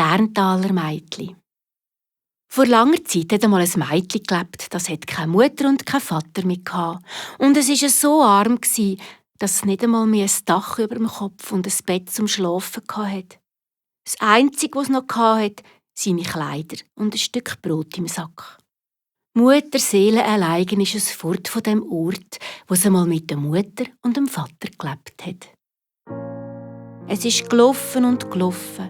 Sterntaler Meitli. Vor langer Zeit hat einmal ein Meitli gelebt, das hat keine Mutter und keinen Vater mehr gehabt. Und es war so arm, dass es nicht einmal mehr ein Dach über dem Kopf und ein Bett zum Schlafen hatte. Das Einzige, was es noch hatte, seine Kleider und ein Stück Brot im Sack. Mutter Seele allein ist es fort von dem Ort, wo sie einmal mit der Mutter und dem Vater gelebt hat. Es ist gelaufen und gelaufen,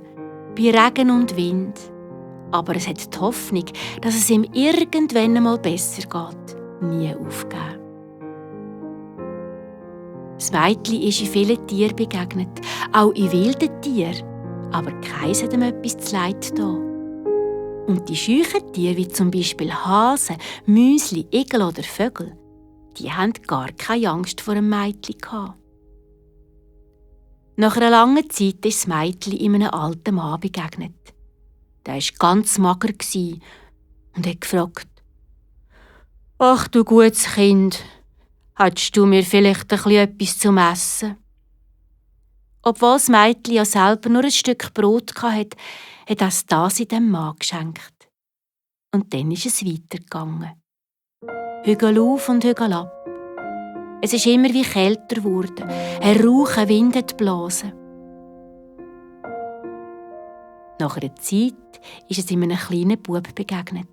bei Regen und Wind. Aber es hat die Hoffnung, dass es ihm irgendwann einmal besser geht, nie aufgeben. Das Meitli ist in vielen Tieren begegnet, auch in wilden Tieren, aber keins hat ihm etwas zu leid getan. Und die scheuchen Tiere, wie zum Beispiel Hasen, Müsli, Igel oder Vögel, die haben gar keine Angst vor dem Meitli gehabt. Nach einer langen Zeit ist das Meitli in einem alten Mann begegnet. Der war ganz mager und hat gefragt: «Ach du gutes Kind, hättest du mir vielleicht etwas zum Essen?» Obwohl das Meitli ja selber nur ein Stück Brot hatte, hat es das in dem Mann geschenkt. Und dann ist es weitergegangen. Hügel auf und Hügel ab. Es ist immer wie kälter geworden. Ein raucher Wind hat geblasen. Nach einer Zeit ist es einem kleinen Bub begegnet.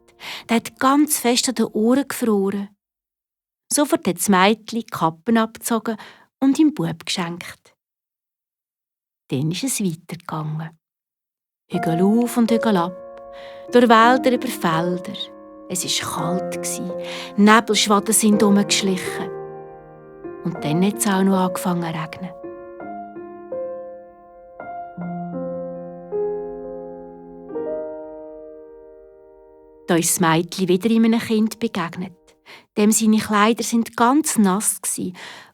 Der hat ganz fest an den Ohren gefroren. Sofort hat das Meitli die Kappen abgezogen und ihm Bub geschenkt. Dann ist es weitergegangen. Hügel auf und Hügel ab, durch Wälder über Felder. Es war kalt, Nebelschwaden sind herumgeschlichen. Und dann hat es auch noch angefangen zu regnen. Da ist das Meitli wieder einem Kind begegnet. Dem seine Kleider sind ganz nass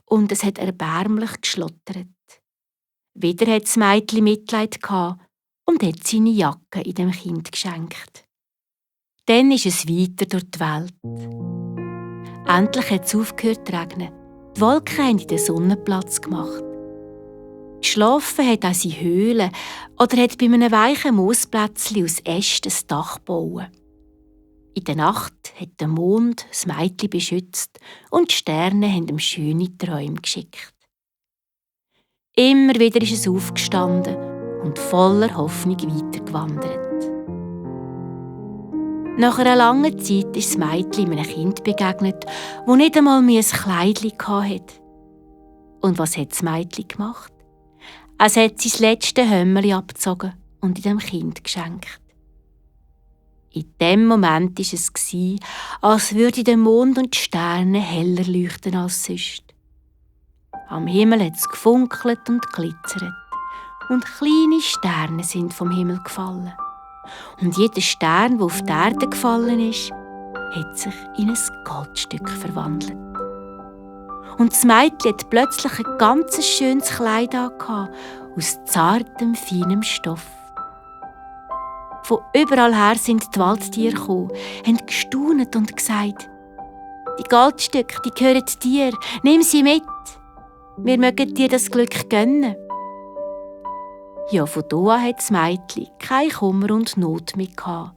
und es hat erbärmlich geschlottert. Wieder hat das Meitli Mitleid gehabt und hat seine Jacke in dem Kind geschenkt. Dann ist es weiter durch die Welt. Endlich hat es aufgehört zu regnen. Die Wolken haben in den Sonnenplatz gemacht. Geschlafen hat auch seine Höhle oder hat bei einem weichen Moosplätzchen aus Ästen ein Dach gebaut. In der Nacht hat der Mond das Meitli beschützt und die Sterne haben ihm schöne Träume geschickt. Immer wieder ist es aufgestanden und voller Hoffnung weitergewandert. Nach einer langen Zeit ist das Meitli einem Kind begegnet, das nicht einmal mehr ein Kleidchen hatte. Und was hat das Meitli gemacht? Es hat sein letztes Hömmeli abgezogen und in dem Kind geschenkt. In dem Moment war es, als würde der Mond und die Sterne heller leuchten als sonst. Am Himmel hat es gefunkelt und glitzert und kleine Sterne sind vom Himmel gefallen. Und jeder Stern, der auf die Erde gefallen ist, hat sich in ein Goldstück verwandelt. Und das Meitli hat plötzlich ein ganz schönes Kleid angehabt, aus zartem, feinem Stoff. Von überall her sind die Waldtiere gekommen, haben gestaunt und gesagt: «Die Goldstücke, die gehören dir, nimm sie mit. Wir mögen dir das Glück gönnen.» Ja, von da an hat das Meitli kein Kummer und Not mehr gehabt.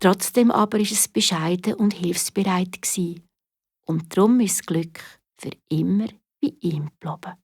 Trotzdem aber war es bescheiden und hilfsbereit. Und darum ist das Glück für immer bei ihm geblieben.